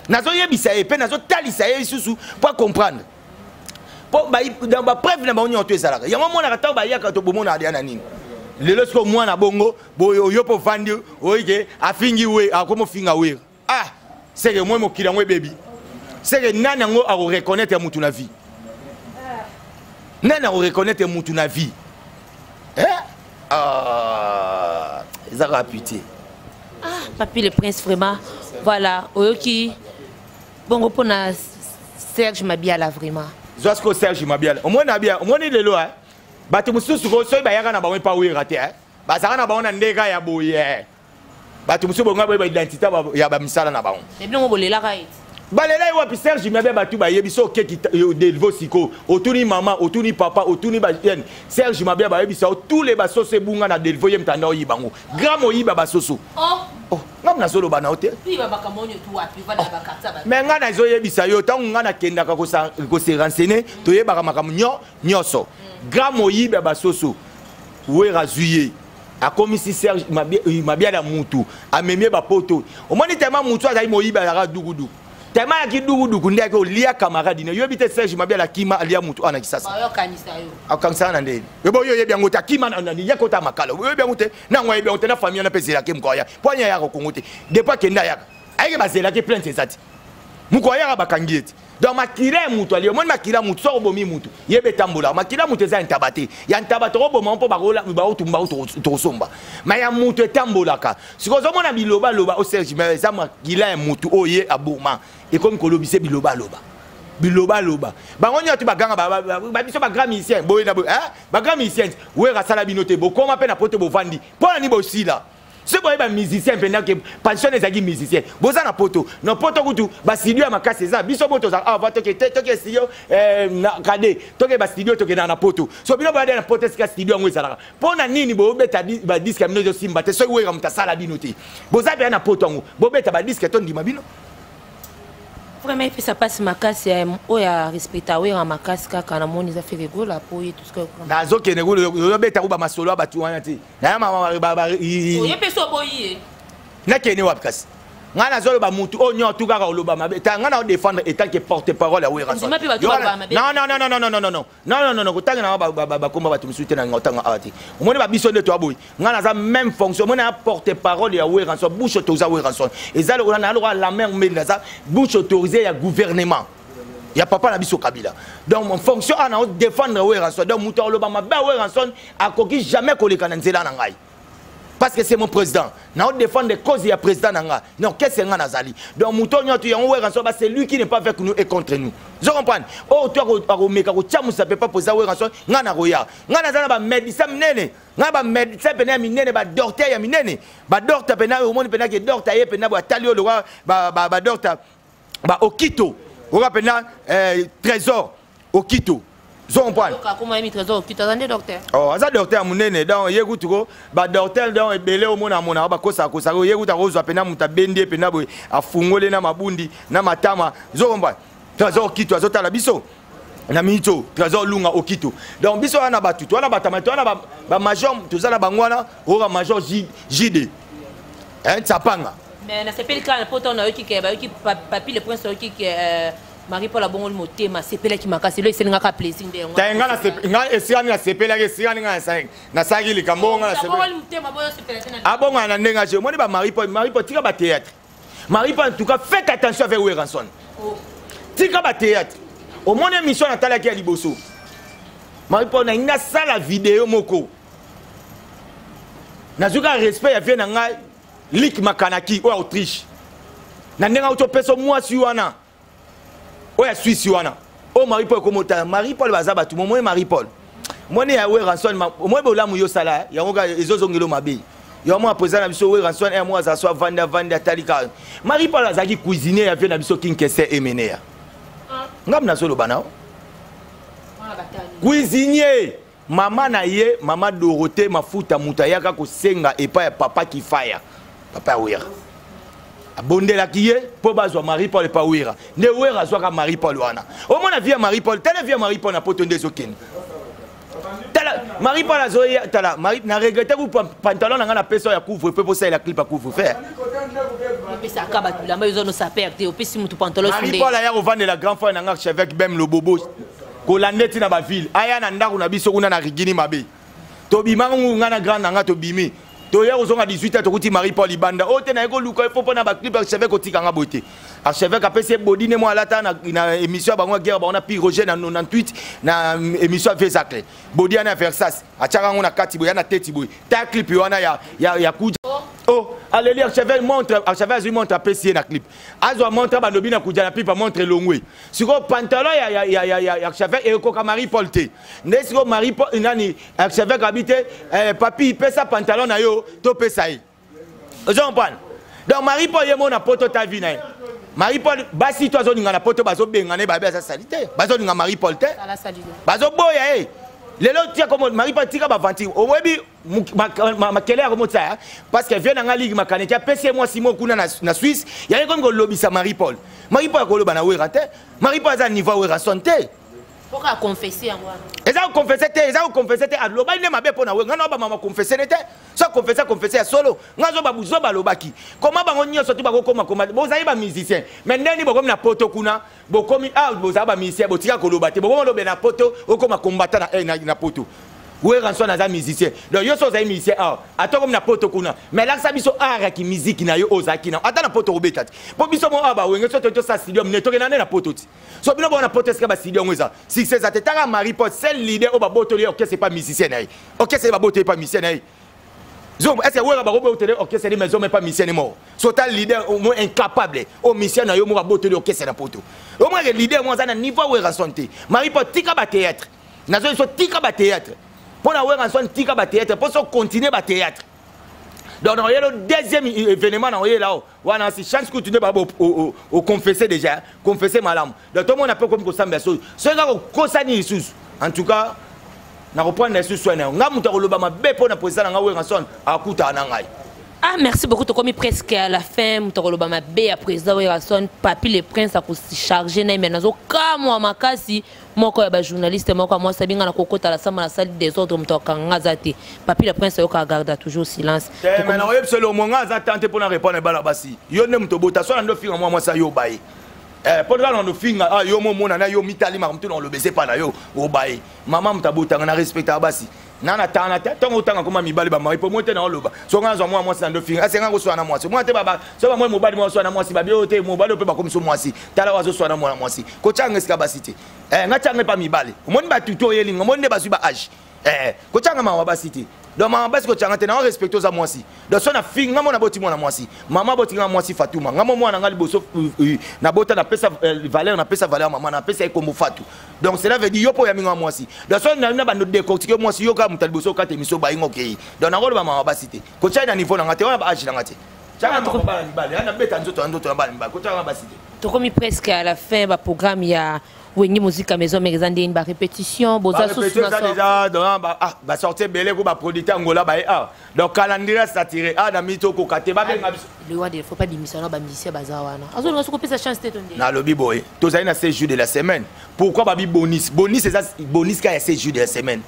Nazoyebisa ye mpe nazotalisa ye lisusu mpo acomprendre, mpo bapreuve na bango nyonso to ezalaka yango. Omonaka ntango bayaka to bomonaka deya na nini. Lelo sikoyo mwana bongo boye, oyo mpo ovandi oyike afingi we, akomi ofinga wera. Ah, seke moi mokili yango ebebi. Seke nani yango akoreconnaitre mutu na vie? Nani akoreconnaitre mutu na vie, eh? Ah, eza kaka pitié. Ah, Papi le Prince, vraiment, voilà, oyoki bongo mpona Serge Mabiala, vraiment. Zwa sikoyo Serge Mabiala, omoni na bia, omoni lelo, eh? Bato mosusu ko soki bayaka na bango epa wera te, eh? Bazalaka na bango na ndeka ya boye, eh? Bato mosusu bonga boyeba identité ya bamisala na bango. Bilongo bolelaka ye. Balela ye wapi? Serge Mabe, bato bayebi. So okeki Delvo sikoyo, otuni mama, otuni papa, otuni bajene, Serge Mabe bayebisa yo tous les basoso ebunga na Delvo, ye mtanda oyiba yango. Grand moyiba basoso. Oh, ngai nazoloba na yo te, me ngai nazoyebisa yo, ntango ngai nakendaka kose renseigner, toyebaka makambo nyonso. Grand moyibi ya basoso, Wera azwi ye, akomisi Serge Mabiala mutu, amemi ye bapoto. Omoni tema mutu azali moyibi, azalaka dukuduku. Tema ayaki dukuduku nde ayaki olia camarade ne. Yoyebi te, Serge Mabiala akima, alia mutu ana Kisasa, akangisaka na ndeni. Yobo oyo oyebi yango te, akima ye kota makala. Oyebi yango te, nango ayebi yango te na famille wana mpe ezelaki moko aya mpo ani ayaka Kongo te. Depuis akende ayaka, ayeke bazelaki plainte eza te, moko ayaka bakangi ye te. Donc makila ya mutu ali, omoni makila mutu, soki obomi mutu, yeba etambolaka. Makila mutu eza ya ntaba te. Ya ntaba tokoboma mpo bakotumba, tokosomba. Ma ya mutu etambolaka. Sikoyo ozomona bilobaloba o Serge, mais eza makila ya mutu oyo ye aboma, ekomi kolobisa bilobaloba, bilobaloba. Bango nyonso baganga babiso bagrand musicien boye na boye, bagrand musicien. Wera asala bino te, bokoma mpe na poto, bovandi mpo na nini? Bosila. Soki boyeba musicien mpenza ke pension ezalaki musicien, boza na poto, na poto kutu bastudio ya makasi eza. Biso bo tozala awa, toke te, toke studio na kade, toke bastudio, tokendaka na poto. So bino boyade na poto, esika studio yango ezalaka, mpo na nini bobeta badiske ya bino ezosimba te? Soki Wera moto asala bino te, boza mpenza na poto yango, bobeta badiske, tondima bino. Vraiment, epesa mpasi makasi oyo arespecta Wera makasi kaka namoni eza Ferre Gola, po ye tuska. Nazokende ozobeta ko bamasolo ya bato wana te. Oye mpe so oboyi ye. Nakende wapi? Kasi ngai nazoloba mutu oyo nyonso tu kaka oloba mabe ta, ngai naodéfendre etant que porte parole ya Wera. Ndima mpe bato baloba mabe. Non, non, non, non, non, non, non, non, non, non, non, kotanga na bakomba bato mosusu te. Na ngai otanga awa te. Omoni babiso nde toya boye, ngai naza même fonction. Omoni, na porte parole ya Werrason, bouche autorisée ya Werrason, eza lokola na lokola la mare mbeli, naza bouche autorisée ya gouvernement ya papa na biso Kabila. Donc mon fonction ana défendre Werrason. Donc moto aloba mabe ya Werrason akoki jamais koleka na nzela na ngai, parce que c'est mon président. Nao défendre cause ya président na nga na orchestre nga nazali. Donc moto nyonso yango Werrason ba, c'est lui qui n'est pas avec nous et contre nous. Zo comprendre oyo to akomeka kotia mosape pa président Werrason, nga nakoya. Nga naza na bamédecin minene, nga bamédecin pene ya minene, badocteur ya minene, badocteur pene. Omoni pene ke docteur ye pene boye atali oyo lokwa badocteur ba Okito, oka pena Trésor Okito. Zo comprendre? Akoma yebi Trésor Okito aza nde docteur. Oh, aza docteur ya monene. Donc ye kutu ko badocteur, donc ebele omona mona bakosaka kosaka. Ye kutu akozwa pena moto abendi ye pena boye, afungoli na mabundi na matama. Zo comprendre? Trésor Okito azotala biso na miniti oyo, Trésor Lunga Okito. Donc biso wana bato to wana batama to wana bamajor, toza na bango wana. Oyoka major JD Ntsapanga. Mais nasepeli kaka po ntango nayoki ke bayoki Papi le Prince, ayoki ke Marie Paul abongoli motema, asepelaki makasi. Elo eselingaka plaisir nde yango. Te, nga esika nini nasepelaki? Esika nini nga nasalaki likambo oyo nga abongoli motema boyo osepela te? Abongana na ndenge aje. Omoni ba Marie Paul, Marie Paul tika bathéâtre. Marie Paul, en tout cas, faites attention avec Werrason. Tika bathéâtre. Omoni émission natalaki ya liboso, Marie Paul, nalingi nasala video moko, nazwi kaka respect ya vie na ngai Lik Makanaki oyo Autriche, na ndenge auti opesa mwasi wana oyo ya Swisse wana oyo Marie Paul ekomotala. Marie Paul, baza bato momoni. Marie Paul, omoni ya Werrason, omoni bolamu yo osala yango kaka ezozongela mabe. Yo mwa président na biso Werrason, mwa azala so avandi, avandi, atali kaka. Marie Paul azalaki cuisinier ya vie na biso King Kester Emeneya. Ngambi nazoloba nao, cuisinier. Mama na ye, mama Dorothée Mafuta, moto ayaka kosenga epai ya papa Kifaya, papa ya Wera. Abondelaki ye mpo bazwa Marie Paul epa Wera. Nde Wera azwaka Marie Paul wana. Omona vie ya Marie Paul, tala vie ya Marie Paul na poto nde ezokende. Tala Marie Paul azoya, tala Marie na regrette ku pantalon na nga na pesa ya couvre feu mpo salela clip ya couvre feu. Opesaka bato bilamba yo oza no saper te, opesi motu pantalon. Marie Paul aya kovandela grand frère na nga archevêque Bem Lobobo kolanda eti na baville, aya na ndako na biso kuna na Rigini mabe. Tobimaka ngu nga na grand na nga tobimi. Toya kozonga 18 heures tokuti Marie Paul libanda. Oyo te naye koluka ifo mpo na ba clip archevêque otika nga boye te. Archevêque apesi ye body ne mo alata na, na émission ya bango ya guerre bango na Pi Roger na 98 na émission ya Vezacle. Body wana ya Versace atiaka yango na kati boye ya na teti boye. Ta clip wana ya ya ya kuja. Oh, aleli archevêque montre, archevêque azwi montre apesi ye na clip. Azwa montre balobi na kuja na pipa montre elongwe. Sikoyo pantalon ya ya ya ya ya archevêque ekoka Marie Paul te. Nde sikoyo Marie Paul nani archevêque abi te eh, papi pesa pantalon na yo to pesa ye. Ozo comprendre? Donc Marie Paul ye mona poto ta vie na ye. Marie Paul basi to azolinga na poto bazobengana ye babe aza sali te. Bazolinga Marie Paul te. Bazoboya ye. Lelo tia komo Marie Paul tika ba aventure. Oyebi makele ya komotisa parce que vieux na nga ligue makaneki apesi ye mwasi moko kuna na Suisse, yaye komi kolobisa Marie Paul. Marie Paul akoloba na Wera te. Marie Paul aza niveau ya Werrason te. Mpoka aconfesse yango wana. Eza koconfesse te, eza koconfesse te, alobaki nde mabe mpo na Wera. Nga na bamama confesse ne te. So confesse, confesse ya solo. Nga zo babuzo balobaki. Koma bango nyonso tu bakokoma koma. Bozali ba musicien. Mais ndeni bokomi na poto kuna, bokomi ah bozali ba musicien, botika koloba te. Bokoma lobe na poto, okoma combattant na, eh, na, na poto. Werrason aza musicien. Donc yo so ozali musicien awa, ata okomi na poto kuna, mais lakisa biso art ya ki musique na yo ozalaki na. Ata na poto obeta te. Po biso mo awa ba wenge so to sa studio ne tokenda nde na poto ti. So bino bona poto esika ba studio yango eza. Succès eza te. Tanga Marie Paul, seul leader oyo babotoli ye orchestre pas musicien na ye. Orchestre babotoli pas musicien na ye. Zombo, est-ce que Wera bakobotoli orchestre ni maison mais pas musicien ni mort. So ta leader au moins incapable au musicien na yo moko abotoli orchestre na poto. Au moins que leader mo aza na niveau Werrason te. Marie Paul tika ba théâtre. Nazo so tika ba théâtre. Pona Werrason tika ba théâtre, po so continuer ba théâtre. Donc na yelo deuxième événement na yela o wana si chance que tu ne ba au confesser déjà, confesser malamu. Donc tout le monde a peu comme kosambela so. So ka ko kosani lisusu. En tout cas na reprendre lisusu soin na nga mutu akoloba mabe pona président na nga Werrason akuta na ngai. Ah, merci beaucoup. Tokomi presque à la fin. Mutu akoloba mabe ya président Werrason, Papi le Prince a ko charger na mais nazo kamwa makasi moko ya ba journaliste moko ya mwasi abinga na kokota la sama na salle désordre moto akanga aza te. Papi le Prince ayoka garda toujours silence. Te, mais na oyebisa le monga aza tante pona répondre bala basi. Yo nde moto bota so na ndo finga mwa mwasi yo baye. Eh, po na ndo finga ah yo mo mona na yo mitali makambo na olobese pa na yo obaye. Mama moto abotanga na respecta basi. Na na tana te tongo tanga koma mibali ba mari po mo te na oloba. So nga zwa mwa mwasi na ndo finga. Asenga ko swana mwasi. Mwa te baba, so ba mwa mobali mwa swana mwasi ba bio te mobali pe ba komiso mwasi. Tala wazo swana mwana mwasi. Ko changa esika basi te. Eh nga changa pa mibali. Omoni ba tuto yelinga, omoni nde bazwi ba âge. Eh ko changa mama basi te. Donc mama basi ko changa te na respecte za mwasi. Donc so na finga mona boti mwana mwasi. Mama boti nga mwasi Fatuma. Nga mo mwana nga liboso na bota na pesa valeur na pesa valeur mama na pesa ekombo Fatu. Donc cela veut dire yo po ya minga mwasi. Donc so na na bando décortiquer mwasi yo ka muta liboso ka te miso ba ingo kei. Donc na ngolo ba mama basi te. Ko changa na niveau na nga te wana ba âge na nga te. Changa mama bana mibali, ana beta nzoto nzoto na bana mibali. Ko changa basi te. Tokomi presque à la fin ba programme ya Wenge Musica Maison Mère eza ndeni ba répétition boza Ba susu répétition na eza sortie. déjà dans ba, ah, ba sortie belé ko ba producteur Angola ba ye, ah. Donc calendrier saturé, ah, na mito ko kate ba benga biso. Le roi de faut pas bimisa na ba musicien baza wana. Azo linga soko pesa chance te to nde. Na lobi boye, tozali na 16 jours de la semaine. Pourquoi ba bi bonus? Bonus eza bonus ka ya 16 jours de la semaine.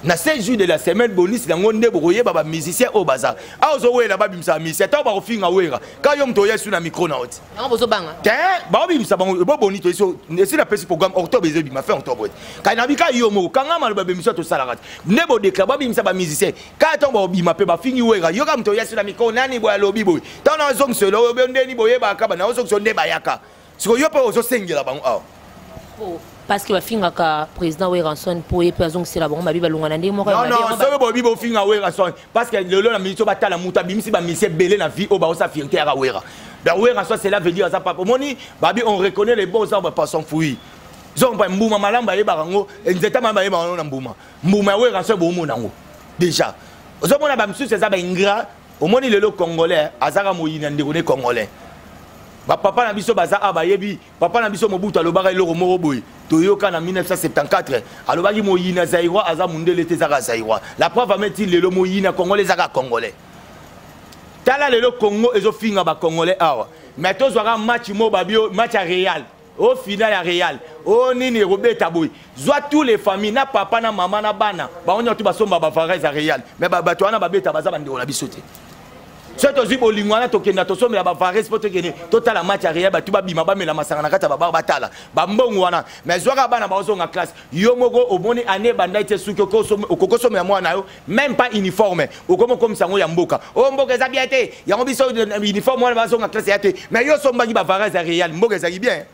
Na 16 jours de la semaine bonus nango nde bokoyeba ba musicien oyo baza. Ah, ozo wela ba bimisa ba musicien, tango ba kofinga wera. Ka yo moto oyesu na micro na oti. Yango bozo banga. Te, ba bimisa bango bo boni to eso, esi na pesi programme octobre ezo bima fin octobre. Ka na bika yo moko kanga maloba bimisa to sala kat. Nde bo déclare ba bimisa ba musicien. Ka tango ba bima pe ba fingi wera. Yo ka moto oyesu na micro nani boya lobi boy. Tango na zong selo oyo nde ni boyeba ka ba na zong selo nde bayaka. Siko yo pe ozo sengela bango awa. Oh, parce que bafingaka président Werrason po ye pe azongisela bango mabe balonga na ndenge moko ya Non, mabe, non, yango ba- soki boyebi bofinga Werrason parce que lelo na minute oyo batala moto abimisi ba musicien ebele na vie oyo baosa fierté yaka Werra. Donc Werrason cela veut dire aza papa. Omoni babi on reconnaît les bons arbres par son fruit. Zomba mbuma malamu bayebaka yango, nzete malamu bayebaka yango na mbuma. Mbuma ya Werrason bomona yango déjà. Ozomona ba misusu eza ba ingrat. Omoni lelo congolais azaka moyini ya ndeko ne congolais. Ba papa na biso baza a bayebi papa na biso Mobutu alobaka eloko moko boye toyoka na 1974 alobaki moyini ya Zaïrois aza mundele te ezaka Zaïrois. La preuve ameti lelo moyini ya congolais ezaka congolais. Tala lelo Congo ezofinga ba Congolais awa. Mais tozwaka match mo babio match ya Real. Au final ya Real. O nini ekobeta boye. Zwa tous les familles na papa na mama na bana. Bango nyonso basomba ba varese ya Real. Mais bato wana babeta baza bandeko na biso te. Soki tozwi bolingo wana tokenda tosombela bavares mpo tokende totala match ya Real, bato babima bamela masanga na kati ya babar batala bambongo wana. Mais zwaka bana baozonga classe, yo moko omoni année ebandai te, soki okoki osomela mwana na yo même pas uniforme, okomi okomisa yango ya mboka. Oyo mboka eza bien te, yango biso uniforme wana bazonga classe ya te. Mais yo osombaki bavares ya Real, mboka ezalaki bien.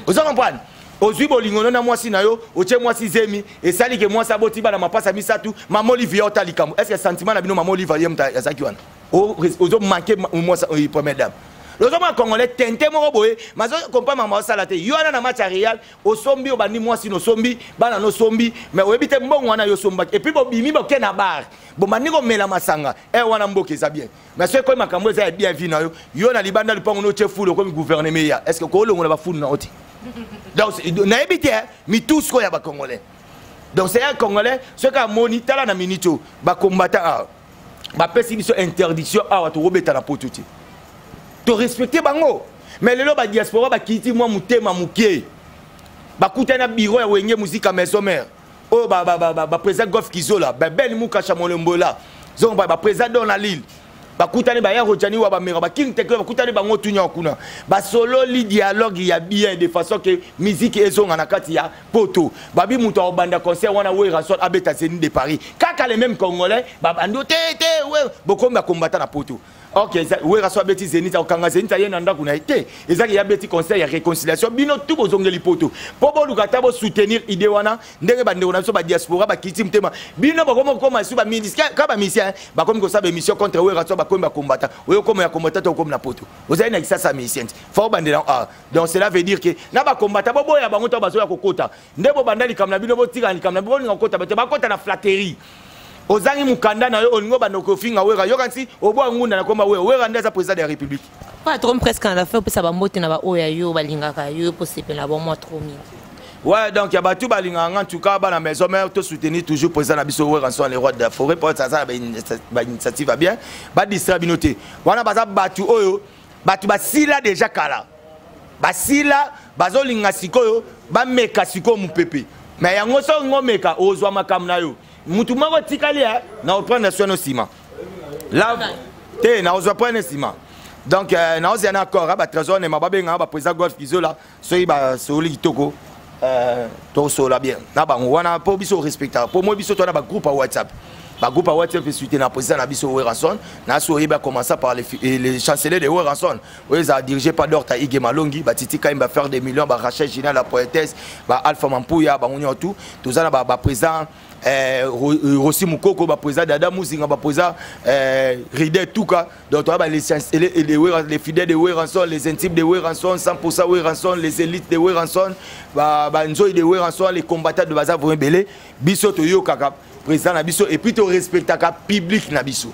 Oza comprendre? Ozwi bolingo no na mwasi na yo, otie mwasi zemi, esali ke mwasi aboti bana mapasa misatu. Mama Olive ya ota likambo, est ce que sentiment na bino mama Olive ye moto azalaki wana? Ozo manke mwasi première dame. Ozomona Congolais tente moko boye, mazo comprendre mama osala te. Yo wana na match ya Real osombi, obandi mwasi nosombi bana nosombi, mais oyebi te mbongo wana yo osombaki. Et puis bobimi, boke na bar, bobandi komela masanga e wana mboka eza bien. Mais soki ekomi makambo eza ya bien vi na yo, yo na libanda lupango notie fulu, okomi gouvernement ya est ce que kolongola bafulu na yo te? Donc nayebi te mitu sikoyo ya Bacongolais. Donc c'est un Congolais soki amoni, tala na minute oyo bakombata awa bapesi biso interdiction awa, tokobeta na poto te, torespecte bango. Mais lelo badiaspora bakiti mwa motema moke, bakutani na bureau ya Wenge Musica Maison Mère oyo baprésident Golf Kizola, babel Mukasha Molembola, zongo baprésident Don na Lille, bakutani baya Rojani wa bamera baking Teke, bakutani bango tunya kuna, basololi dialogue ya bien de façon que musique ezonga na kati ya poto. Babi moto akobanda concert wana, Werrason abeta Zénith de Paris. Kaka les mêmes Congolais babandi te te we bokomi bakombata na poto. Ok, Werrason abeti Zénith, akokanga Zénith aye na ndako na ye te. Ezaki ya beti concert ya réconciliation, bino tu bozongeli poto mpo boluka ata bosoutenir idée wana. Ndenge bandeko na biso badiaspora bakiti motema, bino bakomi kokoma su ka bamusicien, bakomi kosala baémission contre Werrason, bakomi bakombata. Oyo komo ya kombata to okomi na poto, ozali na kisasa musicien te, fa obandela. Ah, donc cela veut dire que na bakombata boboya bango to bazoya kokota nde bobanda likambo na bino, botika likambo na bino, bolinga kokota bato bakota na flatterie. Ozangi mokanda na yo, olingi obanda kofinga Wera. Yoka nsi obwa ngunda na komba Wera. Wera nde aza président de la République. Pas trop, presque à la fin, opesa bambote na baoyo ya yo balingaka yo mpo sepela bango trop mingi. Ouais, donc ya bato balingaka nga, en tout cas bana Maison Mère, to soutenir toujours président na biso Werrason, le roi de la forêt, po aza na bainitiative ya bien. Badistraire bino te, wana baza bato oyo bato basila déjà kala, basila bazolinga sikoyo bameka sikoyo mopepe. Mais yango soki ngomeka ozwa makambo na yo, mutu moko tikali na oprendre soin no nsima la te, na ozwa prendre nsima. Donc naozela na accord batrésor nema babengaka baprésident Golf Kizola. Soki basoli kitoko, tokosola bien na bango wana, mpo biso respectaka, mpo moi biso towana bagroupe ya WhatsApp, bagroupe ya WhatsApp esuite na président na biso Werrason. Na so oyebi, commencer par les chanceliers de Werrason oyo ezala dirigé par Dorta Ige Malongi, batiti Kaimba, faire des millions, barachel Gina la poétesse, ba Alpha Mampuya, bango nyonso tout. Toza na baprésident Rossi Mukoko, baprésident Dada Muzinga, baprésident Ride Tuka. Donc toza les fidèles de Werrason, les intimes de Werrason, 100% Werrason, les élites de Werrason, banzoi de Werrason, les combattants de baza vraiment ebele. Biso toyokaka président na biso et puis torespectaka public na biso.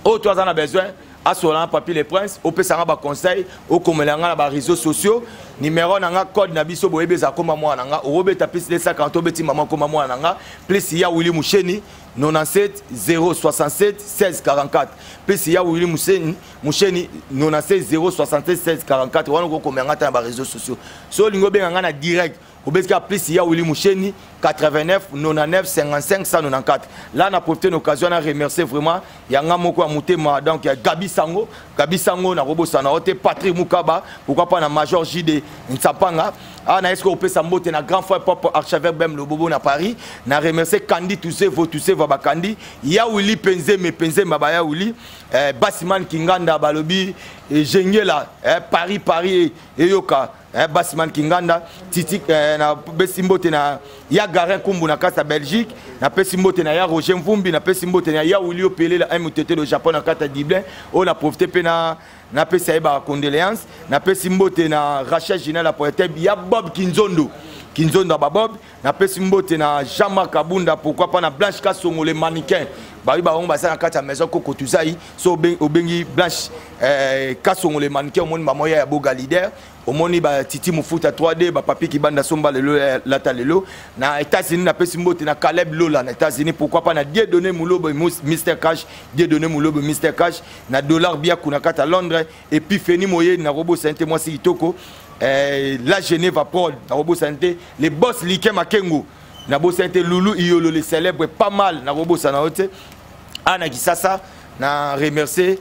Oyo to aza na besoin asola na Papi le Prince, opesanga baconseil, okomela nga na baréseaux sociaux. Numéro na nga, code na biso boyebi, eza koma mwana na nga. Okobeta plus 240, obeti mama koma mwana na nga, plus ya Willi Musheni 97 067 16 44, plus ya Willi Musheni, Musheni 97 067 16 44. Wana okokomela nga ta na baréseaux sociaux. So olingi obenga nga na direct, obeti plus ya Willi Musheni 89 99 55 194. Là na profité na occasion na remercier vraiment yanga moko ya motema, donc ya Gabi Sango, Gabi Sango nakobosana yo te, Patrick Mukaba, pourquoi pas na Major JD Ntsapanga. Ah, na est-ce opesa mbote na grand frère Pop Archevêque Bem Lobobo na Paris. Na remercier Kandi Tusevo, Tusevo Bakandi ya Willy Penzeme, Penzeme ba ya Willy, Basiman Kinganda balobi Jengela, Paris, Paris eyoka, Basiman Kinganda Titi, na pesi mbote na ya Garin Kumbu na kati ya Belgique, napesi mbote na ya Roger Mvumbi, napesi mbote na ya Willy Opelela Mtt le Japon na kati ya Dublin oyo na profite mpe na napesa ye bacondoléance. Napesi mbote na Rachel Gina la poète, ya Bob Kinzondo. Kinzondo ya Babob. Napesi mbote na Jean-Marc Abunda, pourquoi pas na Blanche Kasongo le mannequin. Babi bango baza na kati ya maison Koko Tuzai, so obengi Blanche Kasongo le mannequin, omoni ba moya ya Boga leader, omoni ba Titi Mufuta 3D, ba Papi Kibanda Somba lelo lata lelo. Na États-Unis napesi mbote na Caleb Lola na États-Unis, pourquoi pas na Dieudonné Mulobo Mister Cash, Dieudonné Mulobo Mister Cash, na Dollar Biaku na kati ya Londres, et puis Feni Moye na Robo Sainte mwasi kitoko. La Geneva Prod, na Robo Sainte, les boss Like Makengo, na Robo Sainte Loulou Iyolo les célèbres pas mal na Robo Sainte. Ana Kisasa na remercier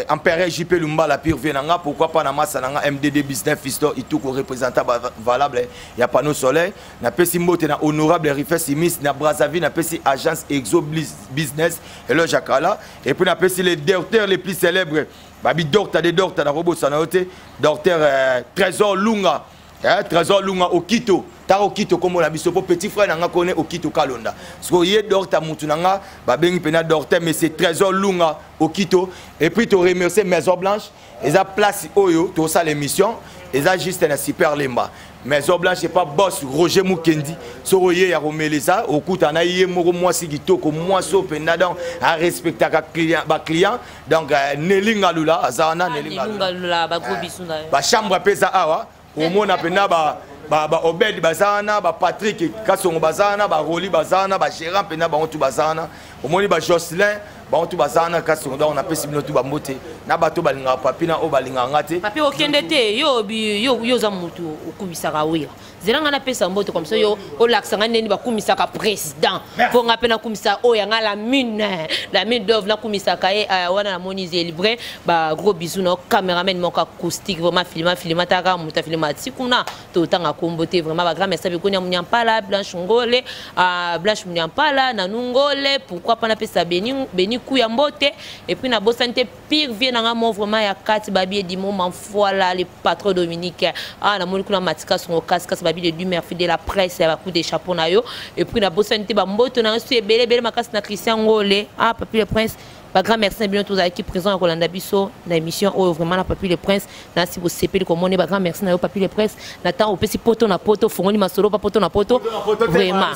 Empereur JP Lumba la pire venanga, pourquoi pas na massa nanga MDD Business Fiston Ituko représentant valable ya panneau solaire na pesi mbote na honorable Rifes Simis na Brazzaville na pesi agence Exo Business Elo Jakala et puis na pesi les docteurs les plus célèbres babi docteur des docteurs na robo sanote docteur Trésor Lunga hein, Trésor Lunga Okito ta Okito comme la biso petit frère nanga connaît Okito Kalonda parce que yé docteur mutu nanga ba bengi pena docteur mais c'est Trésor Lunga Okito et puis te remercier Maison Blanche et ça place oyo to ça l'émission et ça juste na super lemba Maison Blanche c'est pas boss Roger Mukendi soko ye ya komelisa okuta na ye moko mwasi kitoko mwasi oyo mpenza donc arespectaka client ba client donc Nelly Ngalula aza wana Nelly Ngalula ba gros bisous na yo ba chambre mpe eza awa omona mpenza ba Obed baza wana ba Patrick Kasongo baza wana ba Roli baza wana ba gérant mpenza bango tu baza wana omoni ba Jocelyn bango tu baza wana Kasongo donc napesi bino tu bambote na bato balingaka papi na oyo balingaka nga te papi okende te yo yo yo oza motu okumisaka wira zela nga napesa mbote comme ça yo olakisa nga ndeni bakumisaka président mpo nga mpe nakumisa oyo yanga la mine la mine dove nakumisaka ye wana namoni zelibre ba gros bisous na cameraman moko acoustique vraiment filma filma taka moto afilma ti kuna totanga kombo te vraiment ba grand merci bekoni ya Munyampala Blanche Ngole Blanche Munyampala Nanu Ngole pourquoi pas napesa Beni Beni Kuya mbote et puis nabosani te pire vie nanga mo vraiment ya kati babi edimo manfoila le patron Dominique ah namoni kuna Matika songo kasi kasi babi de du merci de la presse ya ba coup de chapeau na yo et puis nabosani te ba mboto na so ebele ebele makasi na Christian Ngole ah papi le prince ba grand merci na bino tozalaki présent ya kolanda biso na émission oyo vraiment na papi le prince na si bosepeli komona ba grand merci na yo papi le prince na temps opesi poto na poto fongoli masolo pa poto na poto vraiment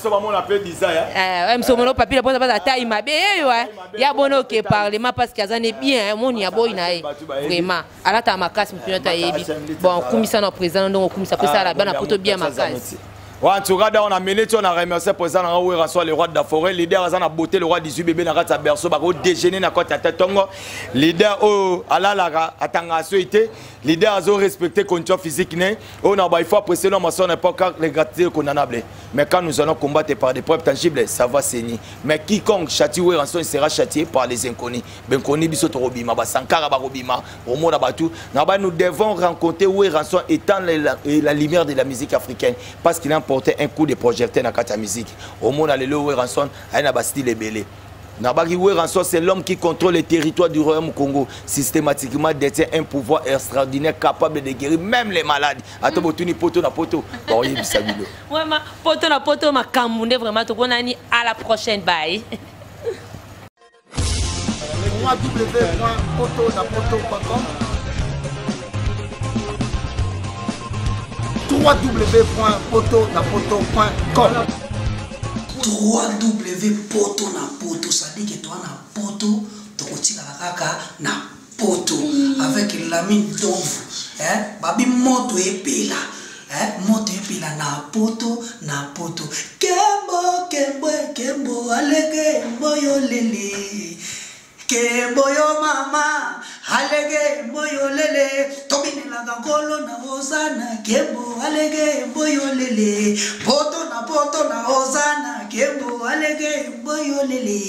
miso mono papi le prince aza taille mabe eyo ya bono ke parlement parce que aza ne bien moni ya boy na ye vraiment alata makasi mutu nyonso ayebi bon kumisa na président ndongo kumisa pesa la bana poto bien makasi. Ouais, en tout cas, on a mené, on a remercié président Raoul Rassois, le roi de la forêt, leader Azana beauté, le roi 18 bébés, na berceau, bako déjeuner na côte tête tongo, leader oh ala atanga soité, leader azo respecter condition physique né, on a bah il faut apprécier nos maçons n'importe car les gratuités condamnables. Mais quand nous allons combattre par des preuves tangibles, ça va saigner. Mais quiconque châtie Werrason, il sera châtié par les inconnus. Ben connu biso torobima, ba Sankara barobima, au monde abattu. Naba nous devons rencontrer Werrason étant la lumière de la musique africaine parce qu'il a porté un coup de projecteur dans la musique. Au monde alelo Werrason a un style ebele. Nabaki Werrason, c'est l'homme qui contrôle le territoire du Royaume Congo, systématiquement détient un pouvoir extraordinaire capable de guérir même les malades. Ato botuni poto na poto. Bon, il y a des Ouais, ma poto na poto ma kamunde vraiment to konani à la prochaine bye. www.potonapoto.com www.potonapoto.com www.potonapoto, ça dit que toi na poto, tokotikala kaka na poto avec Lamine Donvu, hein, babi moto epela, hein, moto epela na poto na poto. Kembo kembo kembo alege mboyo lele. Kembo yo mama alege mboyo lele tobinelaka nkolo na ozana kembo alege mboyo lele poto na poto na ozana kembo alege mboyo lele.